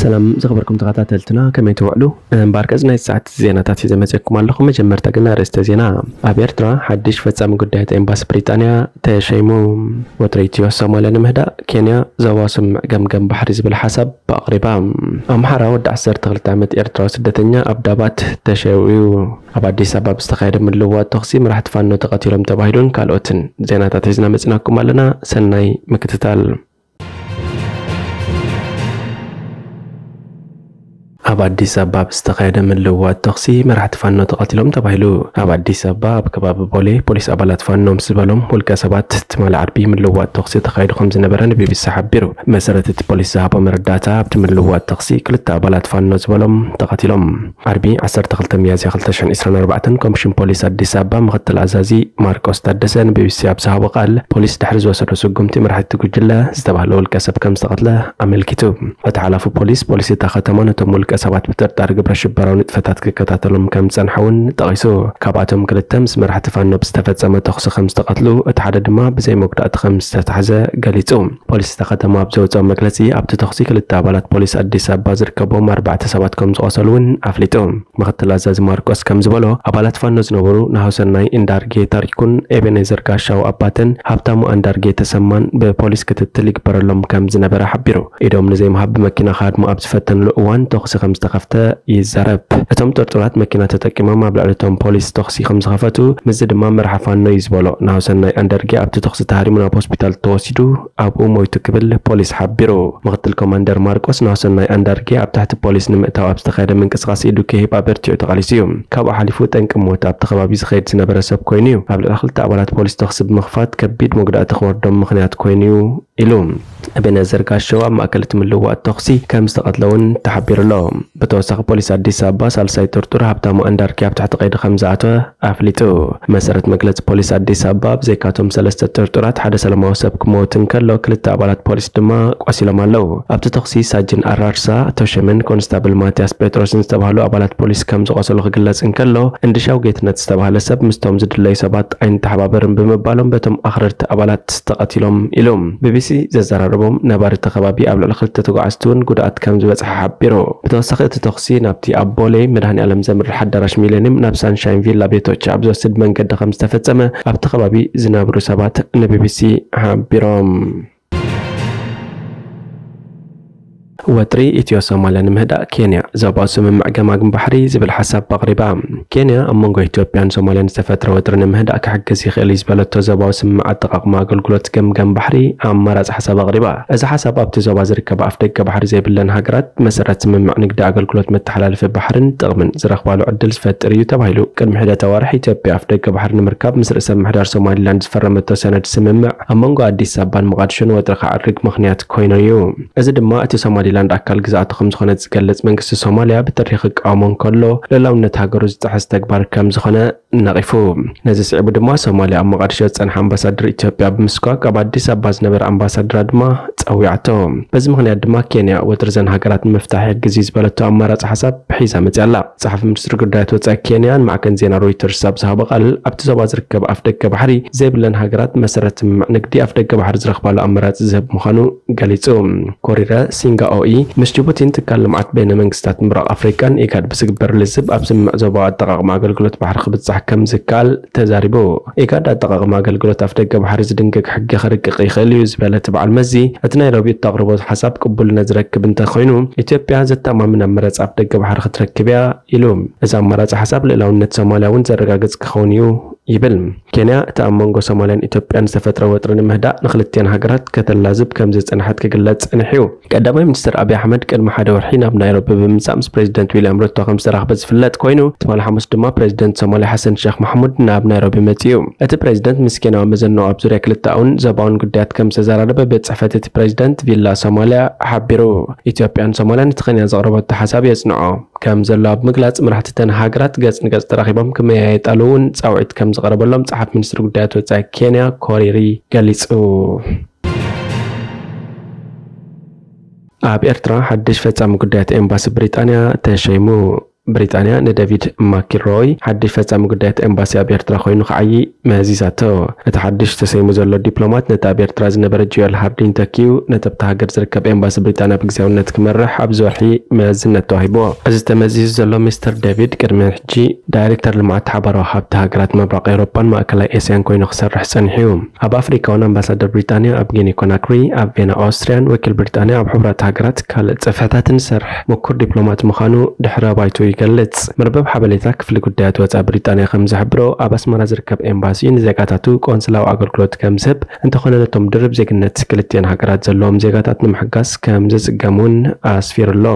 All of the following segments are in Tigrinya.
ሰላም ዝኸበርኩም ተኸታተልትና፣ ከመይ ትውዕሉ? እምበኣርከስ ናይ ሰዓት ዜናታት ሒዘ መጺእኩም ኣለኹ። መጀመርታ ግን ኣርእስተ ዜና። ኣብ ኤርትራ ሓድሽ ፈጻሚ ጉዳያት ኤምባሲ ብሪጣንያ ተሸይሙ። ወጥሪ ኢትዮ ሶማልያ ንምህዳእ ኬንያ ዞባ ስምምዕ ገምገም ባሕሪ ዝብል ሓሳብ ኣቕሪባ። ኣምሓራ ወዲ ዓሰርተ ክልተ ዓመት ኤርትራዊ ስደተኛ ኣብ ዳባት ተሸይዉ። ኣብ ኣዲስ ኣበባ ብዝተኻየደ ምልውዋጥ ተኹሲ መራሕቲ ፋኖ ተቐቲሎም ተባሂሉን ካልኦትን ዜናታት ሒዝና መጺናኩም ኣለና። ሰናይ ምክትታል። ኣብ ኣዲስ ኣበባ ብዝተኻየደ ምልውዋጥ ተኹሲ መራሕቲ ፋኖ ተቐቲሎም ተባሂሉ። ኣብ ኣዲስ ኣበባ ኣብ ከባቢ ቦሌ ፖሊስ ኣባላት ፋኖ ምስ ዝበሎም ውልቀ ሰባት ትማሊ ዓርቢ ምልውዋጥ ተኹሲ ተኻይዱ ከም ዝነበረ ንቢቢሲ ሓቢሩ። መሰረት እቲ ፖሊስ ዝሃቦ መረዳእታ ኣብቲ ምልውዋጥ ተኹሲ ክልተ ኣባላት ፋኖ ዝበሎም ተቐቲሎም። ዓርቢ ዓሰርተ ክልተ ሚያዝያ ክልተ ሽሕን ዕስራን ኣርባዕተን ኮሚሽን ፖሊስ ኣዲስ ኣበባ ምክትል ኣዛዚ ማርቆስ ታደሰ ንቢቢሲ ኣብ ዝሃቦ ቃል፣ ፖሊስ ድሕሪ ዝወሰዶ ስጉምቲ መራሕቲ ጉጅለ ዝተባህለ ውልቀ ሰብ ከም ዝተቐትለ ኣመልኪቱ። እቲ ሓላፊ ፖሊስ፣ ፖሊስ እታ ከተማ ነቶም ውልቀ ሰባት ብጥርጣሪ ግብረ ሽበራዊ ንጥፈታት ክከታተሎም ከም ዝጸንሐ እውን ጠቒሱ። ካብኣቶም ክልተ ምስ መራሕቲ ፋኖ ብዝተፈጸመ ተኹሲ ከም ዝተቐትሉ፣ እቲ ሓደ ድማ ብዘይ መጉዳእቲ ከም ዝተታሕዘ ገሊጹ። ፖሊስ እታ ከተማ ኣብ ዘውጽኦ መግለጺ፣ ኣብቲ ተኹሲ ክልተ ኣባላት ፖሊስ ኣዲስ ኣበባ ዝርከብዎም ኣርባዕተ ሰባት ከም ዝቖሰሉ እውን ኣፍሊጡ። ምክትል ኣዛዚ ማርቆስ ከም ዝበሎ፣ ኣባላት ፋኖ ዝነበሩ ናሆሰናይ እንዳርጌ ታሪኩን ኤቤኔዘር ጋሻው ኣባተን ሃብታሙ ኣንዳርጌ ተሰማን ብፖሊስ ክትትል ይግበረሎም ከም ዝነበረ ሓቢሩ። ኢዶም ንዘይምሃብ ብመኪና ክሃድሙ ኣብ ዝፈተንሉ እዋን ተኹሲ ከም ዝተኸፍተ ይዛረብ። እቶም ጥርጡራት መኪና ተጠቂሞም ኣብ ልዕሊ እቶም ፖሊስ ተኹሲ ከም ዝኸፈቱ፣ ምስዚ ድማ መራሒ ፋኖ እዩ ዝበሎ ናሆሰናይ ኣንዳርጌ ኣብቲ ተኹሲ ተሃሪሙ ናብ ሆስፒታል ተወሲዱ ኣብኡ ሞይቱ ክብል ፖሊስ ሓቢሩ። ምክትል ኮማንደር ማርቆስ ናሆሰናይ ኣንዳርጌ ኣብ ትሕቲ ፖሊስ ንምእታው ኣብ ዝተኻየደ ምንቅስቓስ ኢዱ ክህብ ኣበርቲዑ ተቓሊሱ እዩ። ካብኡ ሓሊፉ ጠንቂ ሞት ኣብቲ ከባቢ ዝኸይድ ዝነበረ ሰብ ኮይኑ እዩ። ኣብ ልዕሊ ክልተ ኣባላት ፖሊስ ተኹሲ ብምኽፋት ከቢድ መጉዳእቲ ክወርዶም ምኽንያት ኮይኑ እዩ ኢሉ። እቤነዘር ጋሻው ኣብ ማእከል እቲ ምልውዋጥ ተኹሲ ከም ዝተቐትለ እውን ተሓቢሩ ኣሎ። ብተወሳኺ ፖሊስ ኣዲስ ኣበባ ሳልሳይ ጥርጡር ሃብታሙ ኣንዳርጌ ኣብ ትሕቲ ቀይዲ ከም ዝኣተወ ኣፍሊጡ። መሰረት መግለጺ ፖሊስ ኣዲስ ኣበባ፣ ብዘይካቶም ሰለስተ ጥርጡራት ሓደ ሰላማዊ ሰብ ክመውት እንከሎ፣ ክልተ ኣባላት ፖሊስ ድማ ቆሲሎም ኣለዉ። ኣብቲ ተኹሲ ሳጅን ኣራርሳ ተሸመን ኮንስታብል ማትያስ ጴጥሮስን ዝተባህሉ ኣባላት ፖሊስ ከም ዝቆሰሉ ክግለጽ እንከሎ፣ እንድሻው ጌትነት ዝተባህለ ሰብ ምስቶም ዝድለዩ ሰባት ኣይንተሓባበርን ብምባሎም በቶም ኣኽረርቲ ኣባላት ተቐቲሎም ኢሉ። ቢቢሲ ዘዘራረቦም ነባሪ እቲ ከባቢ ኣብ ልዕሊ ክልተ ተጓዓዝቲ እውን ጉድኣት ከም ዝበጽሐ ሓቢሩ። ብተወሳኺ እቲ ተኹሲ ናብቲ ኣብ ቦሌ መድሃኔ ዓለም ዘምርሕ ኣዳራሽ ሚሌኒየም ናብ ሳንሻይን ቪላ ቤቶች ኣብ ዝወስድ መንገዲ ከም ዝተፈጸመ ኣብቲ ከባቢ ዝነብሩ ሰባት ንቢቢሲ ሓቢሮም። ወጥሪ ኢትዮ ሶማልያ ንምህዳእ ኬንያ ዞባዊ ስምምዕ ገማግም ባሕሪ ዝብል ሓሳብ ኣቕሪባ። ኬንያ ኣብ መንጎ ኢትዮጵያን ሶማልያን ዝተፈጥረ ወጥሪ ንምህዳእ ክሕግዝ ይኽእል እዩ ዝበለቶ ዞባዊ ስምምዕ ኣጠቓቕማ ኣገልግሎት ገምገም ባሕሪ ኣማራጺ ሓሳብ ኣቕሪባ። እዚ ሓሳብ ኣብቲ ዞባ ዝርከባ ኣፍደገ ባሕሪ ዘይብለን ሃገራት መሰረት ስምምዕ ንግዲ ኣገልግሎት መተሓላለፊ ባሕርን ጥቕምን ዝረኽባሉ ዕድል ዝፈጥር እዩ ተባሂሉ። ቅድሚ ሒደት ኣዋርሕ ኢትዮጵያ ኣፍደገ ባሕሪ ንምርካብ ምስ ርእሰ ምምሕዳር ሶማሊላንድ ዝፈረመቶ ሰነድ ስምምዕ ኣብ መንጎ ኣዲስ ኣበባን ሞቓዲሾን ወጥሪ ከዕርግ ምኽንያት ኮይኑ እዩ። እዚ ድማ እቲ ሶማሊላንድ ኣካል ግዝኣቱ ከም ዝኾነት ዝገልጽ መንግስቲ ሶማልያ ብጥሪ ክቃወሞ እንከሎ፣ ልኡላውነት ሃገሩ ዝጥሕስ ተግባር ከም ዝኾነ ነቒፉ። ነዚ ስዒቡ ድማ ሶማልያ ኣብ ሞቓዲሾ ዝጸንሐ ኣምባሳደር ኢትዮጵያ ብምስኳግ፣ ኣብ ኣዲስ ኣበባ ዝነበረ ኣምባሳደራ ድማ ጸዊዓቶ። በዚ ምኽንያት ድማ ኬንያ ወጥሪ እዘን ሃገራት ንምፍታሕ ይሕግዝ እዩ ዝበለቶ ኣማራጺ ሓሳብ ሒዛ መጽያ ኣላ። ጸሓፊ ሚኒስትሪ ጉዳያት ወጻኢ ኬንያ ንማዕከን ዜና ሮይተርስ ኣብ ዝሃቦ ቃል፣ ኣብቲ ዞባ ዝርከብ ኣፍደገ ባሕሪ ዘይብለን ሃገራት መሰረት ስምምዕ ንግዲ ኣፍደገ ባሕሪ ዝረኽባሉ ኣማራጺ ዝህብ ምዃኑ ገሊጹ። ኮሪረ ሲንጋኦኢ ምስ ጅቡቲን ትካል ልምዓት በይነ መንግስታት ምብራቕ ኣፍሪቃን ኢጋድ ብዝግበር ልዝብ ኣብ ስምምዕ ዞባዊ ኣጠቓቕማ ኣገልግሎት ባሕሪ ክብጻሕ ከም ዝከኣል ተዛሪቡ። ኢጋድ ኣጠቓቕማ ኣገልግሎት ኣፍደገ ባሕሪ ዝድንግግ ሕጊ ክርቅቕ ይኽእል እዩ ዝበለ እቲ በዓል መዚ፣ እቲ ናይ ረቡዕ እተቕርቦ ሓሳብ ቅቡልነት ዝረክብ እንተኾይኑ፣ ኢትዮጵያ ዘተኣማምን ኣማራጺ ኣፍደገ ባሕሪ ክትረክብ እያ ኢሉ። እዚ ኣማራጺ ሓሳብ ልእላውነት ሶማልያ እውን ዘረጋግጽ ክኸውን እዩ ይብል። ኬንያ እቲ ኣብ መንጎ ሶማልያን ኢትዮጵያን ዝተፈጥረ ወጥሪ ንምህዳእ ንክልቲኣን ሃገራት ከተላዝብ ከም ዝጸንሐት ክግለጽ ጸኒሑ እዩ። ቀዳማይ ሚኒስትር ኣብይ ኣሕመድ ቅድሚ ሓደ ወርሒ ናብ ናይሮቢ ብምምጻእ ምስ ፕሬዚደንት ዊልያም ሩቶ ከም ዝተራኽበ ዝፍለጥ ኮይኑ፣ ትማሊ ሓሙስ ድማ ፕሬዚደንት ሶማልያ ሓሰን ሼክ ማሕሙድ ናብ ናይሮቢ መጺኡ። እቲ ፕሬዚደንት ምስ ኬንያዊ መዘንኡ ኣብ ዙርያ ክልተኣውን ዞባውን ጉዳያት ከም ዝተዘራረበ ቤት ጽሕፈት እቲ ፕሬዚደንት ቪላ ሶማልያ ሓቢሩ። ኢትዮጵያን ሶማልያን እቲ ኬንያ ዘቕረበቶ ሓሳብ የጽንዖ ከም ዘሎ ኣብ ምግላጽ፣ መራሕቲ እተን ሃገራት ገጽ ንገጽ ተራኺቦም ክመያየጣሉ እውን ጻውዒት ከም ዝቐረበሎም ጸሓፊ ሚኒስትሪ ጉዳያት ወጻኢ ኬንያ ኮሪሪ ገሊጹ። ኣብ ኤርትራ ሓድሽ ፈጻሚ ጉዳያት ኤምባሲ ብሪጣንያ ተሸይሙ። ብሪጣንያ ንደቪድ ማኪልሮይ ሓድሽ ፈጻሚ ጉዳያት ኤምባሲ ኣብ ኤርትራ ኮይኑ ክዓዪ መዚዛቶ። እቲ ሓድሽ ተሰይሙ ዘሎ ዲፕሎማት ነቲ ኣብ ኤርትራ ዝነበረ ጆኤል ሃርዲን ተኪኡ ነቲ ኣብታ ሃገር ዝርከብ ኤምባሲ ብሪጣንያ ብግዜያውነት ክመርሕ ኣብዚ ወርሒ መዝነት ተዋሂብዎ። እዚ ተመዚዙ ዘሎ ሚስተር ዴቪድ ቅድሚ ሕጂ ዳይሬክተር ልምዓት ሓባራዊ ሃብቲ ሃገራት ምብራቕ ኤውሮጳን ማእከላይ ኤስያን ኮይኑ ክሰርሕ ጸኒሑ እዩ። ኣብ ኣፍሪካ እውን ኣምባሳደር ብሪጣንያ ኣብ ጊኒ ኮናክሪ፣ ኣብ ቬና ኣውስትርያን ወኪል ብሪጣንያ ኣብ ሕቡራት ሃገራት ካልእ ጽፍሕታትን ዝሰርሕ ምኩር ዲፕሎማት ምዃኑ ድሕረ ባይቱ ይገልጽ። መርበብ ሓበሬታ ክፍሊ ጉዳያት ወጻኢ ብሪጣንያ ከም ዝሕብሮ፣ ኣብ ኣስመራ ዝርከብ ኤምባሲ ንዜጋታቱ ቆንስላዊ ኣገልግሎት ከም ዝህብ፣ እንተኾነ ነቶም ድርብ ዜግነት ክልቲኤን ሃገራት ዘለዎም ዜጋታት ንምሕጋዝ ከም ዝጽገም እውን ኣስፊሩ ኣሎ።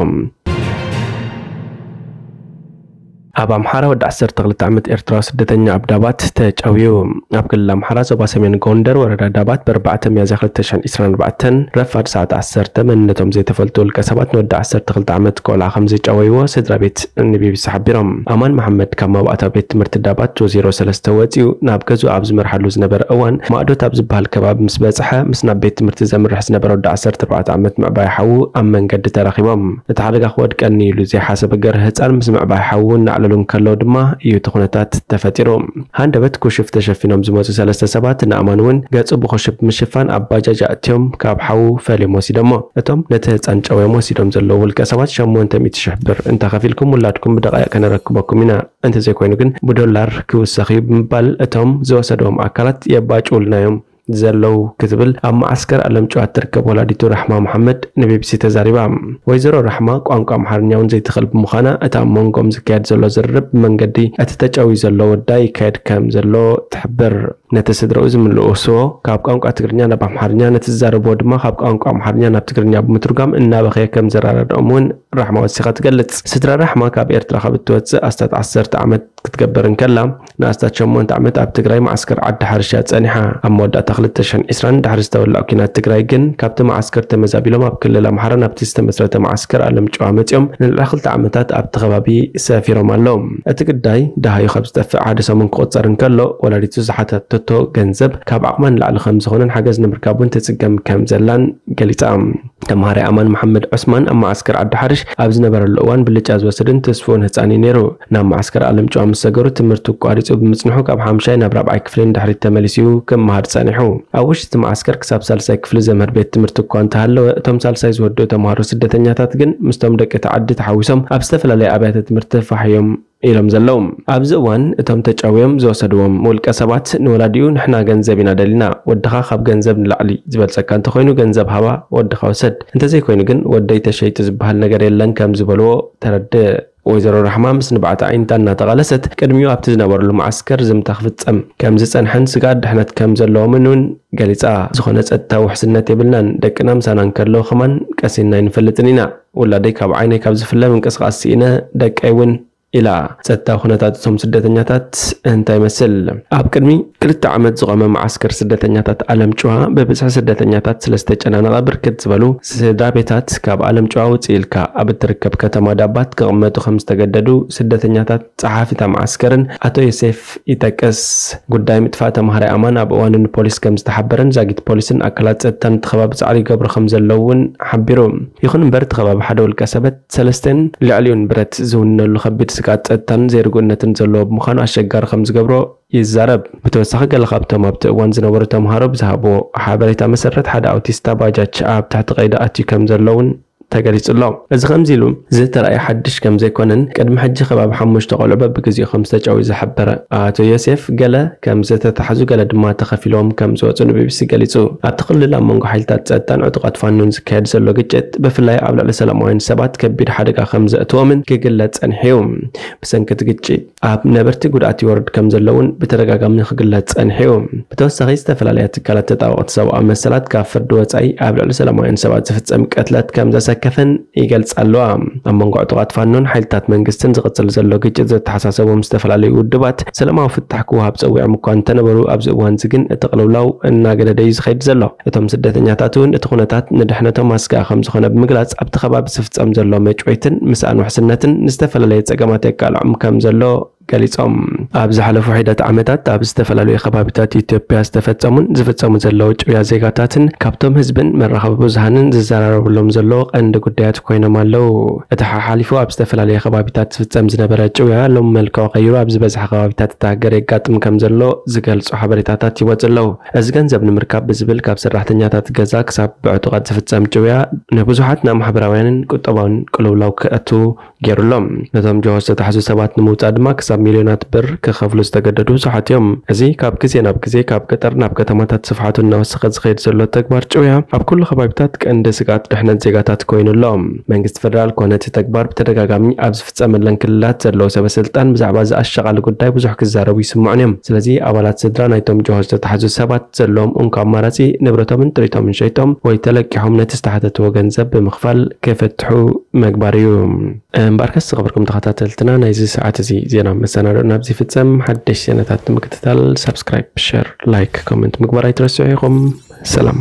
ኣብ ኣምሓራ ወዲ ዓሰርተ ክልተ ዓመት ኤርትራዊ ስደተኛ ኣብ ዳባት ተጨውዩ። ኣብ ክልል ኣምሓራ ዞባ ሰሜን ጎንደር ወረዳ ዳባት ብኣርባዕተ ሚያዝያ ክልተ ሽሕን ዕስራን ኣርባዕተን ረፋድ ሰዓት ዓሰርተ መንነቶም ዘይተፈልጡ ውልቀ ሰባት ንወዲ ዓሰርተ ክልተ ዓመት ቆልዓ ከም ዝጨወይዎ ስድራ ቤት ንቢቢሲ ሓቢሮም። ኣማን መሓመድ ካብ መባእታዊ ቤት ትምህርቲ ዳባት ዜሮ ሰለስተ ወጺኡ ናብ ገዝኡ ኣብ ዝመርሓሉ ዝነበረ እዋን ማእዶት ኣብ ዝበሃል ከባቢ ምስ በጽሐ ምስ ናብ ቤት ትምህርቲ ዘምርሕ ዝነበረ ወዲ ዓሰርተ ኣርባዕተ ዓመት ምዕባይ ሓዉ ኣብ መንገዲ ተራኺቦም። እቲ ሓደጋ ክወድቀኒ ኢሉ ዘይሓሰበ ገርህ ህጻን ምስ ምዕባይ ሓዉ እናዕለሉ እንከለዉ ድማ እዩ እቲ ኩነታት ተፈጢሩ። ሃንደበት ኩሽፍ ተሸፊኖም ዝመጹ ሰለስተ ሰባት ንኣማን እውን ገጹ ብኹሽፍ ምሽፋን ኣብ ባጃጅ ኣእትዮም ካብ ሓዉ ፈሊዮም ወሲዶሞ። እቶም ነቲ ህጻን ጨውዮም ወሲዶም ዘለዉ ውልቀ ሰባት ሸሞንተ ሚእቲ ሽሕ ብር እንተኸፊልኩም ውላድኩም ብደቃይቕ ከነረክበኩም ኢና፣ እንተዘይኮይኑ ግን ብዶላር ክውሰኽ እዩ ብምባል እቶም ዝወሰድዎም ኣካላት የባጭውልና እዮም ዘለዉ ክትብል ኣብ መዓስከር ኣለምጭዋ እትርከብ ወላዲቱ ራሕማ መሓመድ ንቢቢሲ ተዛሪባ። ወይዘሮ ራሕማ ቋንቋ ኣምሓርኛ እውን ዘይትኽእል ብምዃና፣ እቲ ኣብ መንጎም ዝካየድ ዘሎ ዝርርብ ብመንገዲ እቲ ተጨውዩ ዘሎ ወዳ ይካየድ ከም ዘሎ ትሕብር። ነቲ ስድራኡ ዝምልእስዎ ካብ ቋንቋ ትግርኛ ናብ ኣምሓርኛ፣ ነቲ ዝዛረብዎ ድማ ካብ ቋንቋ ኣምሓርኛ ናብ ትግርኛ ብምትርጓም እናበኸየ ከም ዘረዳድኦም እውን ራሕማ ወሲኻ ትገልጽ። ስድራ ራሕማ ካብ ኤርትራ ካብ እትወጽእ ኣስታት ዓሰርተ ዓመት ክትገብር እንከላ፣ ንኣስታት ሸሞንተ ዓመት ኣብ ትግራይ መዓስከር ዓዲ ሓርሻ ጸኒሓ። ኣብ መወዳእታ ክልተ ሽሕን ዕስራን ድሕሪ ዝተወልዐ ኲናት ትግራይ ግን ካብቲ መዓስከር ተመዛቢሎም ኣብ ክልል ኣምሓራ ናብቲ ዝተመስረተ መዓስከር ኣለምጭዋ መጺኦም ንልዕሊ ክልተ ዓመታት ኣብቲ ከባቢ ሰፊሮም ኣለዉ። እቲ ግዳይ ደሃዩ ካብ ዝጠፍእ ሓደ ሰሙን ክቑጸር እንከሎ፣ ወላዲቱ ዝሓተተቶ ገንዘብ ካብ ዓቕማ ንላዕሊ ከም ዝኾነን ሓገዝ ንምርካብ እውን ትጽገም ከም ዘላን ገሊጻ። ተምሃራይ ኣማን መሓመድ ዑስማን ኣብ መዓስከር ዓዲ ሓርሽ ኣብ ዝነበረሉ እዋን ብልጫ ዝወስድን ተስፍኡን ህጻን እዩ ነይሩ። ናብ መዓስከር ኣለምጭዋ ምስ ሰገሩ ትምህርቱ ኣቋሪጹ ብምጽንሑ ካብ ሓምሻይ ናብ ራብዓይ ክፍሊ ንድሕሪት ተመሊሱ እዩ ክመሃር ጸኒሑ። ኣብ ውሽጢ እቲ መዓስከር ክሳብ ሳልሳይ ክፍሊ ዘምህር ቤት ትምህርቲ እኳ እንተሃለወ፣ እቶም ሳልሳይ ዝወድኡ ተምሃሮ ስደተኛታት ግን ምስቶም ደቂ እቲ ዓዲ ተሓዊሶም ኣብ ዝተፈላለየ ኣብያተ ትምህርቲ ፋሕ እዮም ኢሎም ዘለዉ። ኣብዚ እዋን እቶም ተጨውዮም ዝወሰድዎም ውልቀ ሰባት ንወላዲኡ ንሕና ገንዘብ ኢና ደሊና፣ ወድኻ ካብ ገንዘብ ንላዕሊ ዝበልጸካ እንተኾይኑ ገንዘብ ሃባ ወድኻ ውሰድ፣ እንተዘይኮይኑ ግን ወደይ ተሸይጡ ዝበሃል ነገር የለን ከም ዝበልዎ ተረድእ። ወይዘሮ ራሕማ ምስ ንብዓት ኣዒንታ እናተቓለሰት ቅድሚኡ ኣብቲ ዝነበረሉ መዓስከር ዝምታ ክፍጸም ከም ዝጸንሐን ስግኣት ድሕነት ከም ዘለዎምን እውን ገሊጻ። ዝኾነ ጸጥታዊ ውሕስነት የብልናን፣ ደቅና ምሳና እንከለዉ ከማን ቀሲንና ኣይንፈልጥን ኢና። ውላደይ ካብ ዓይነይ ካብ ዝፍለ ምንቅስቓስ ስኢነ ደቀይ እውን ኢላ። ጸጥታዊ ኩነታት እቶም ስደተኛታት እንታይ ይመስል? ኣብ ቅድሚ ክልተ ዓመት ዝቖመ መዓስከር ስደተኛታት ኣለምጭዋ ብብዝሒ ስደተኛታት ስለ ዝተጨናነቐ ብርክት ዝበሉ ስድራ ቤታት ካብ ኣለምጭዋ ውጽእ ኢልካ ኣብ እትርከብ ከተማ ዳባት ክቕመጡ ከም ዝተገደዱ ስደተኛታት ጸሓፊ እታ መዓስከርን ኣቶ ዮሴፍ ይጠቅስ። ጉዳይ ምጥፋእ ተምሃራይ ኣማን ኣብ እዋኑ ንፖሊስ ከም ዝተሓበረን ዛጊት ፖሊስን ኣካላት ጸጥታን እቲ ከባቢ ጻዕሪ ይገብሩ ከም ዘለዉ እውን ሓቢሩ። ይኹን እምበር እቲ ከባቢ ሓደ ውልቀ ሰበት ሰለስተን ልዕሊኡን ብረት ዝውንነሉ ከቢድ ስግኣት ጸጥታን ዘይርጉእነትን ዘለዎ ብምዃኑ ኣሸጋሪ ከም ዝገብሮ ይዛረብ። ብተወሳኺ ገለ ካብቶም ኣብቲ እዋን ዝነበሩ ተምሃሮ ብዝሃብዎ ሓበሬታ መሰረት ሓደ ኣውቲስታ ባጃጅ ኣብ ትሕቲ ቀይዲ ኣትዩ ከም ዘሎ እውን ተገሊጹ ኣሎ። እዚ ከምዚ ኢሉ ዝተራእየ ሓድሽ ከም ዘይኮነን ቅድሚ ሕጂ ከባቢ ሓሙሽተ ቆልዑ በብግዜኡ ከም ዝተጨውዩ ዝሓበረ ኣቶ ዮሴፍ ገለ ከም ዝተታሕዙ ገለ ድማ ተኸፊሎም ከም ዝወጹ ንቢቢሲ ገሊጹ። ኣብቲ ክልል ኣብ መንጎ ሓይልታት ጸጥታን ዕጡቓት ፋኖን ዝካየድ ዘሎ ግጭት ብፍላይ ኣብ ልዕሊ ሰላማውያን ሰባት ከቢድ ሓደጋ ከም ዘእትዎምን ክግለጽ ጸኒሑ እዩ። ብሰንኪ እቲ ግጭት ኣብ ነበርቲ ጉድኣት ይወርድ ከም ዘሎ እውን ብተደጋጋሚ ክግለጽ ጸኒሑ እዩ። ብተወሳኺ ዝተፈላለያ ትካላት ተጣበቕቲ ሰብኣዊ መሰላት ካብ ፍርዲ ወጻኢ ኣብ ልዕሊ ሰላማውያን ሰባት ዝፍጸም ቅትለት ከም ዘሰከፈን ይገልጻ ኣለዋ። ኣብ መንጎ ዕጡቓት ፋኖን ሓይልታት መንግስትን ዝቕጽል ዘሎ ግጭት ዘተሓሳሰቦም ዝተፈላለዩ ውድባት ሰላማዊ ፍታሕ ክወሃብ ጸዊዖም እኳ እንተነበሩ ኣብዚ እዋን እዚ ግን እቲ ቅልውላው እናገደደ እዩ ዝኸይድ ዘሎ። እቶም ስደተኛታት እውን እቲ ኩነታት ንድሕነቶም ኣስጋኢ ከም ዝኾነ ብምግላጽ ኣብቲ ከባቢ ዝፍጸም ዘሎ መጭወይትን ምስኣን ውሕስነትን ንዝተፈላለየ ጸገማት የቃልዖም ከም ዘሎ ገሊጾም። ኣብ ዝሓለፉ ሒደት ዓመታት ኣብ ዝተፈላለዩ ከባቢታት ኢትዮጵያ ዝተፈጸሙን ዝፍጸሙ ዘለዉ ጭውያ ዜጋታትን ካብቶም ህዝብን መራኸቢ ብዙሃንን ዝዘራረብሎም ዘለዉ ቀንዲ ጉዳያት ኮይኖም ኣለዉ። እቲ ሓሓሊፉ ኣብ ዝተፈላለዩ ከባቢታት ዝፍጸም ዝነበረ ጭውያ ሎም መልክዑ ቀይሩ ኣብ ዝበዝሐ ከባቢታት እታ ሃገር የጋጥም ከም ዘሎ ዝገልጹ ሓበሬታታት ይወጽእ ኣለዉ። እዚ ገንዘብ ንምርካብ ብዝብል ካብ ሰራሕተኛታት ገዛ ክሳብ ብዕጡቓት ዝፍጸም ጭውያ ንብዙሓት ናብ ማሕበራውያንን ቁጠባውን ቅልውላው ከእቱ ገይሩሎም። ነቶም ጅሆ ዝተታሕዙ ሰባት ንምውጻእ ድማ ክሳብ ሚልዮናት ብር ክኸፍሉ ዝተገደዱ ብዙሓት እዮም። እዚ ካብ ግዜ ናብ ግዜ ካብ ገጠር ናብ ከተማታት ስፍሓቱ እናወሰኸ ዝኸይድ ዘሎ ተግባር ጭውያ ኣብ ኩሉ ከባቢታት ቀንዲ ስግኣት ድሕነት ዜጋታት ኮይኑ ኣሎ። መንግስቲ ፌደራል ኮነ እቲ ተግባር ብተደጋጋሚ ኣብ ዝፍጸመለን ክልላት ዘለዉ ሰበ ስልጣን ብዛዕባ እዚ ኣሻቓሊ ጉዳይ ብዙሕ ክዛረቡ ይስምዑን እዮም። ስለዚ ኣባላት ስድራ ናይቶም ጅሆ ዝተታሕዙ ሰባት ዘለዎም እንኮ ኣማራጺ ንብረቶምን ጥሪቶምን ሸይጦም ወይ ተለቂሖም ነቲ ዝተሓተትዎ ገንዘብ ብምኽፋል ክፍትሑ ምግባር እዩ። እምበኣርከስ ዝኸበርኩም ተኸታተልትና ናይዚ ሰዓት እዚ ዜና መሰናዶ ናብዚ ይፍጸም። ሓደሽ ዜናታት ንምክትታል ሳብስክራይብ፣ ሸር፣ ላይክ፣ ኮመንት ምግባር ኣይትረስዑ ኢኹም። ሰላም።